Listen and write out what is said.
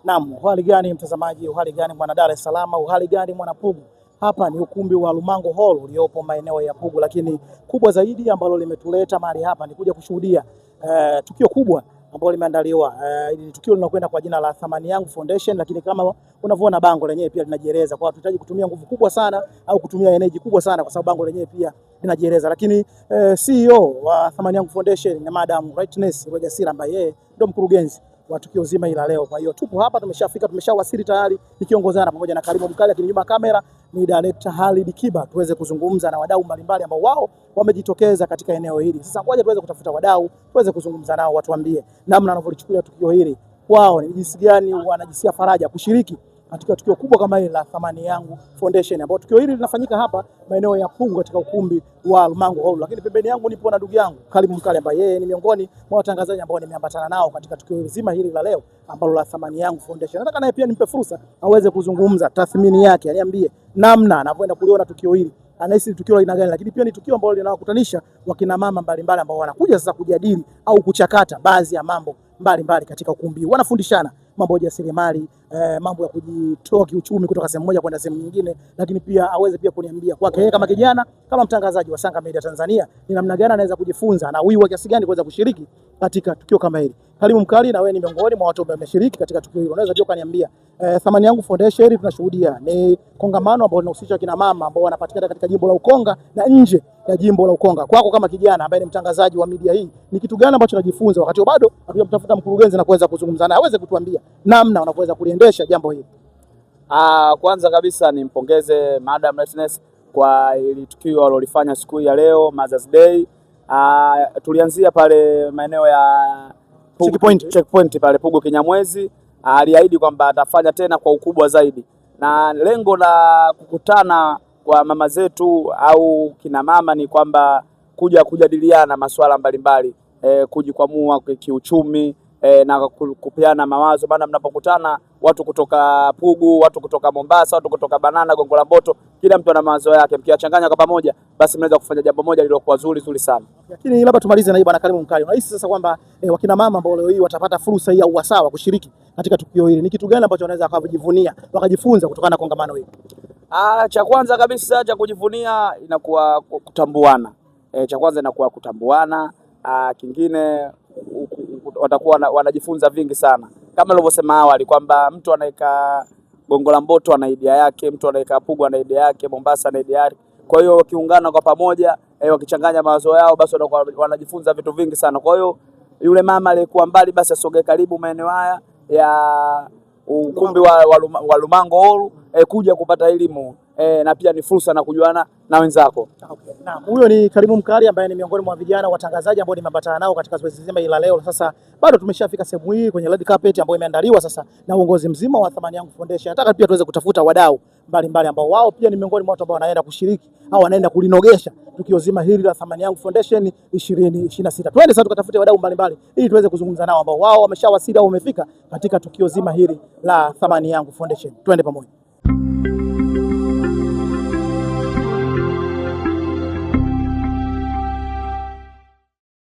Naam, uhali gani mtazamaji, uhali gani mwana Dar es Salaam, uhali gani mwana Pugu? Hapa ni ukumbi wa Lumango Hall uliopo maeneo ya Pugu, lakini kubwa zaidi ambalo limetuleta mahali hapa ni kuja kushuhudia tukio kubwa ambalo limeandaliwa. Ni tukio linakwenda kwa jina la Thamani Yangu Foundation, lakini kama unavyoona bango lenyewe pia linajieleza kwa tunahitaji kutumia nguvu kubwa sana au kutumia energy kubwa sana kwa sababu bango lenyewe pia linajieleza. Lakini CEO wa Thamani Yangu Foundation na Madam Rightness Rwegasira ambaye yeye ndio mkurugenzi wa tukio zima hili la leo. Kwa hiyo tupo hapa, tumeshafika, tumeshawasili tayari, nikiongozana pamoja na Karimu Mkali, lakini nyuma kamera ni director Halid Kiba, tuweze kuzungumza na wadau mbalimbali ambao wao wamejitokeza katika eneo hili. Sasa ngoja tuweze kutafuta wadau, tuweze kuzungumza nao, watuambie namna wanavyolichukulia tukio hili, wao ni jinsi gani wanajisikia faraja kushiriki katika tukio kubwa kama hili la Thamani Yangu Foundation, ambao tukio hili linafanyika hapa maeneo ya Pugu katika ukumbi wa Lumango Hall. Lakini pembeni yangu nipo na ndugu yangu Karimu Mkali ambaye yeye ni miongoni mwa watangazaji ambao nimeambatana nao katika tukio zima hili la leo ambalo la Thamani Yangu Foundation. Nataka naye pia nimpe fursa aweze kuzungumza tathmini yake, aniambie namna anavyoenda kuliona tukio hili, anahisi tukio la aina gani, lakini pia ni tukio ambalo linawakutanisha wakina mama mbalimbali ambao wanakuja sasa kujadili au kuchakata baadhi ya mambo mbalimbali katika ukumbi. Wanafundishana mambo ya ujasiriamali, mambo ya kujitoa kiuchumi kutoka sehemu moja kwenda sehemu nyingine, lakini pia aweze pia kuniambia kwake yeye kama kijana, kama mtangazaji wa Sanga Media Tanzania, ni namna gani anaweza kujifunza na wiwa kiasi gani kuweza kushiriki katika tukio kama hili. Karimu Mkali, na wewe ni miongoni mwa watu ambao wameshiriki katika tukio hili. Unaweza pia ukaniambia Thamani Yangu Foundation tunashuhudia ni kongamano ambalo linahusisha kina mama ambao wanapatikana katika jimbo la Ukonga na nje ya jimbo la Ukonga. Kwako kama kijana ambaye ni mtangazaji wa media hii, ni kitu gani ambacho unajifunza wakati bado hatujamtafuta mkurugenzi na kuweza kuzungumza naye aweze kutuambia namna unavyoweza kuliendesha jambo hili? Kwanza kabisa nimpongeze Madam Rightness kwa ili tukio alilofanya siku ya leo Mother's Day. Tulianzia pale maeneo ya Pugu, Checkpoint. Checkpoint pale Pugu Kinyamwezi. Aliahidi kwamba atafanya tena kwa ukubwa zaidi, na lengo la kukutana kwa mama zetu au kina mama ni kwamba kuja kujadiliana masuala mbalimbali, kujikwamua kiuchumi, na kupeana mawazo, maana mnapokutana watu kutoka Pugu, watu kutoka Mombasa, watu kutoka Banana, Gongo la Mboto, kila mtu ana mawazo yake, mkiyachanganya kwa pamoja, basi mnaweza kufanya jambo moja lililokuwa zuri zuri sana. Lakini labda tumalize na hii bwana Karimu Mkali, unahisi sasa kwamba wakina mama ambao leo hii watapata fursa hii ya uwasawa kushiriki katika tukio hili, ni kitu gani ambacho wanaweza wakajivunia wakajifunza kutokana na kongamano hili? Cha kwanza kabisa cha kujivunia inakuwa kutambuana. Cha kwanza inakuwa kutambuana. Kingine watakuwa wanajifunza vingi sana, kama nilivyosema awali kwamba mtu anaweka Gongo la Mboto ana idea yake, mtu anaweka Pugu ana idea yake, Mombasa ana idea yake. Kwa hiyo wakiungana kwa pamoja, wakichanganya mawazo yao, basi watakuwa wanajifunza vitu vingi sana. Kwa hiyo yule mama aliyekuwa mbali basi asogee karibu maeneo haya ya ukumbi wa Lumango Hall, kuja kupata elimu, na pia ni fursa na kujuana na wenzako. Okay. Naam, huyo ni Karimu Mkali ambaye ni miongoni mwa vijana watangazaji ambao nimeambatana nao katika zoezi zima la leo. Sasa bado tumeshafika sehemu hii kwenye red carpet ambayo imeandaliwa sasa na uongozi mzima wa Thamani Yangu Foundation. Nataka pia tuweze kutafuta wadau mbalimbali ambao wao pia ni miongoni mwa watu ambao wanaenda kushiriki au wanaenda kulinogesha tukio zima hili la Thamani Yangu Foundation 2026. Twende sasa tukatafute wadau mbalimbali ili tuweze kuzungumza nao ambao wao wameshawasili au wamefika katika tukio zima hili la Thamani Yangu Foundation. Twende pamoja.